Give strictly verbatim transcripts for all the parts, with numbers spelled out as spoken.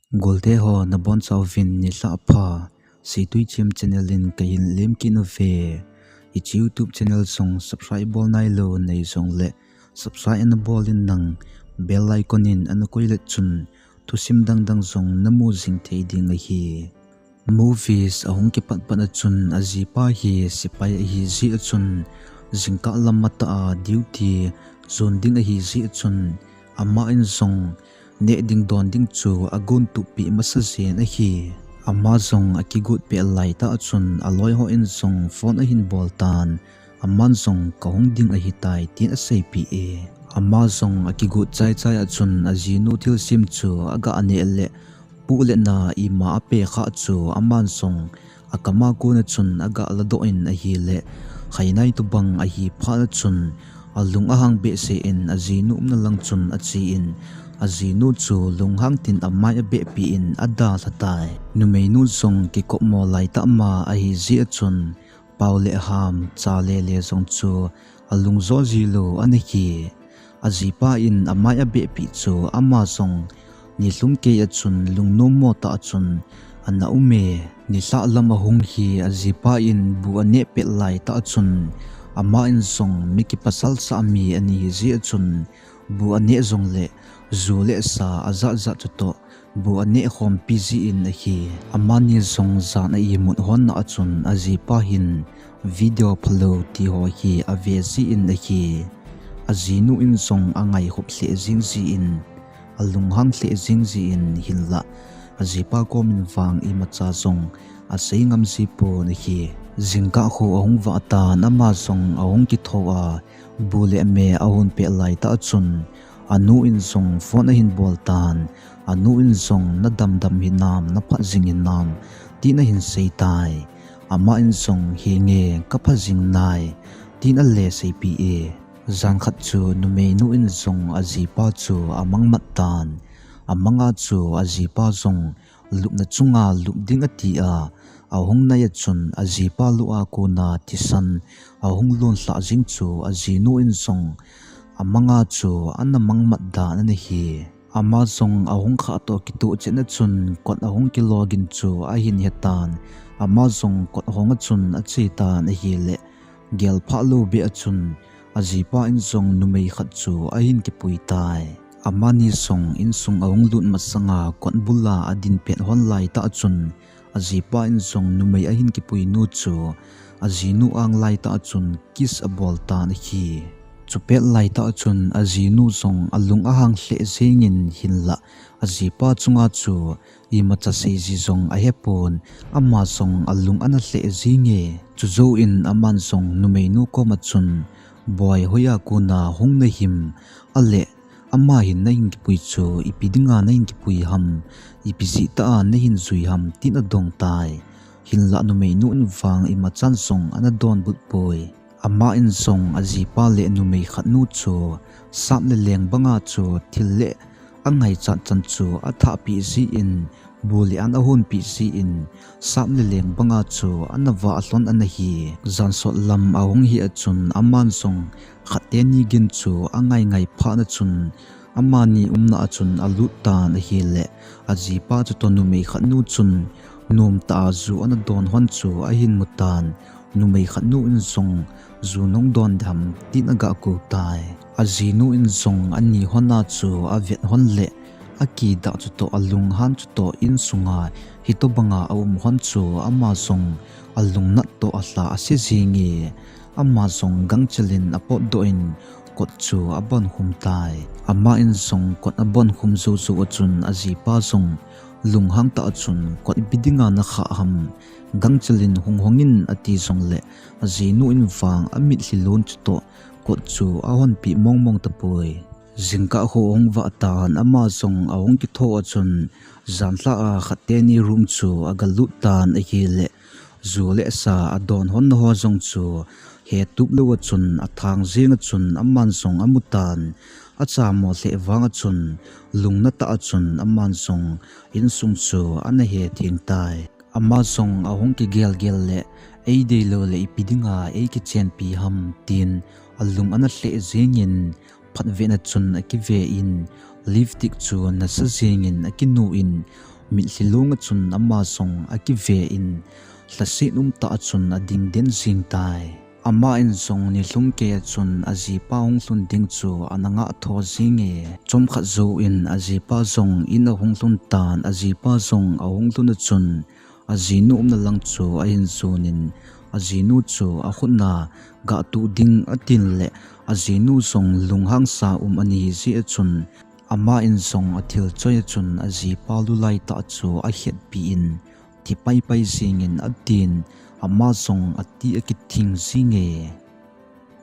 Golte ho nabonchauvin nilhah pha, Seitui Chem channel in kahin lemkit uve. Hiche YouTube channel jong subscribe bol nailou nei jongle subscribe ana bol in lang, bell icon in ana koi le chun thusim dangdang jong namu jing thei ding ahi. Movies ahung kipat pat a chun ajipa hi sepai ahi jeh a chun, jingkah lam matah a duty jon ding ahi jeh a chun, ama in jong neh ding don ding chu agontup peh masa jeng ahi. Ama jong akigot peh laitah a chun aloi ho in jong phone ahin bol tan, aman jong kahung ding ahitai tin aseipeh e. Ama jong akigot chaichai a chun ajinu thilsem chu aga neh le, puh le na ima ape kha chu aman jong akam a kon a chun aga ladoh in ahile, khainai tobang ahi phat a chun alung ahang behseh in ajinu umna lang chun ache in, ajinu chu lunghang tin amai abehpeh in adalha tai. Numeinu jong kikopmo laitah ma ahi jeh a chun, pao le ham, cha le le jong chu alungjo jilou ana hi. Ajipa in amai abehpeh chu ama jong nilhum kei a chun lungnommo tah a chun ana um e. Nilhah lam ahung hi ajipa in bu aneh pet laitah a chun, ama in jong mi kipasal sah mi ana hi jeh a chun, bu aneh jongle ju le sa ajat jat chutoh bu aneh khompi jin ahi. Amani jong jan a imut hon na a chun ajipa hin video phalou ti ho hi ave jin ahi. Ajinu in jong angaikhop lheh jing jin, alunghang lheh jing jin hinlah, ajipa kom in vang imacha jong asei ngam ji pon ahi. Jingkah kho ahung vah tan ama jong ahung kitho a, bu le me ahon peh laitah a chun, anu in jong phone ahin bol tan, anu in jong nadamdam hinam, naphat jing hinam, tin ahin sei tai. Ama in jong henge kapha jing nai, tin ale seipeh e. Jan khat chu numeinu in jong ajipa chu amang mat tan, amang a chu ajipa jong lupna chunga lup ding ati a, ahung nai a chun ajipa lu a kona thisan ahung lonlhah jing chu ajinu in jong amang a chu ana mang mat dan ana hi. Ama jong ahung khah toh kitoh chet na chun kot ahung kilogin chu ahin he tan, ama jong kot hong a chun ache tan ahile, gel phah lou beh a chun ajipa in jong numei khat chu ahin kipui tai. Amani jong insung ahung lut masanga kot bul a adin pet hon laitah a chun, ajipa in jong numei ahin kipui nu chu ajinu ang laitah a chun kiss abol tan ahi. Chupet laitah a chun ajinu jong alung ahang lheh jeng in hinlah, ajipa chunga chu imacha sei ji jong ahepon, ama jong alung ana lheh jeng e. Chujou in aman jong numeinu kom a chun, boi, hoiya kona hung nahim, ale ama hin nahin kipui chu ipi dinga nahin kipui ham, ipi jeh tah a nahin jui ham, tin adong tai. Hinlah numeinu in vang imachan jong ana donbut poi. Ama in jong ajipa le numei khat nu chu sap le leng banga chu thil le angaichat chan chu athahpeh jin, bu le an ahonpeh jin, sap le leng banga chu ana vah lhon ana hi. Jan sot lam ahung hi a chun aman jong khat teni gin chu angai ngai phat na chun, amani umna a chun alut tan ahile, ajipa chutoh numei khat nu chun nomtah a ju ana don hon chu ahin mu tan, numei khat nu in jong ju nahung don dem, tin aga kou tai. Ajinu in jong ani hon a chu avet hon le, akidah chutoh, alunghan chutoh, insunga hitobanga aum hon chu ama jong alungnat toh alha ase jeng e. Ama jong gangchel in apotdoh in kot chu abonkhum tai. Ama in jong kot abonkhum jou jou a chun ajipa jong lunghang tah a chun, kot ipi dinga nakhah ham, gangchel in hung hong in, ati jongle, ajinu in vang amitlhi lon chutoh kot chu ahonpeh mong mong tapoi. Jingkah kho ahung vah tan, ama jong ahung kitho a chun, janlhah a khat teni room chu aga lut tan ahile, ju le sa adon hon na ho jong chu hetup lou a chun athang jeng a chun aman jong amu tan, achamo lheh vang a chun, lungna tah a chun aman jong insung chu ana hetheng tai. Ama jong ahung kigel gel le, eideilou le ipi dinga eikichenpi ham, tin alung ana lheh jeng in, phatvet na chun akive in, lipstick chu nasa jeng in akinu in, Mitlhi lung a chun ama jong akive in, lhaset umtah a chun ading den jing tai. Ama in jong nilhum kei a chun ajipa hung lhun ding chu ana ngah tho jing e. Chomkhat jouvin ajipa jong in ahung lhun tan, ajipa jong ahung lhun a chun ajinu umna lang chu ahin jon in, ajinu chu akhut na gah tuh ding atin le, ajinu jong lunghang sa um ana hi jeh a chun, ama in jong athil choi a chun ajipa lulai tah chu akhetpi in, thi paipai jing in atin, ama jong ati akithing jing e.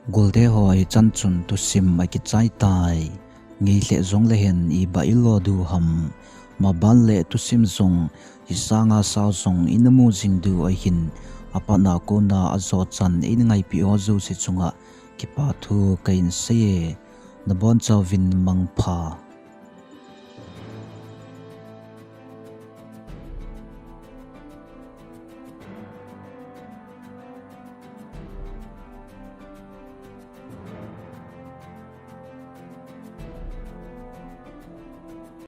Golte ho, hichan chun thusim akichai tai. Ngei lheh jong le hen, iba ilo diu ham. Maban le thusim jong, hisanga sao jong ina mu jing diu ahin, apat na kona ajo chan eina ngaipi ho jouse chunga kipa thu kahin sei e. Nabonchauvin mangpha.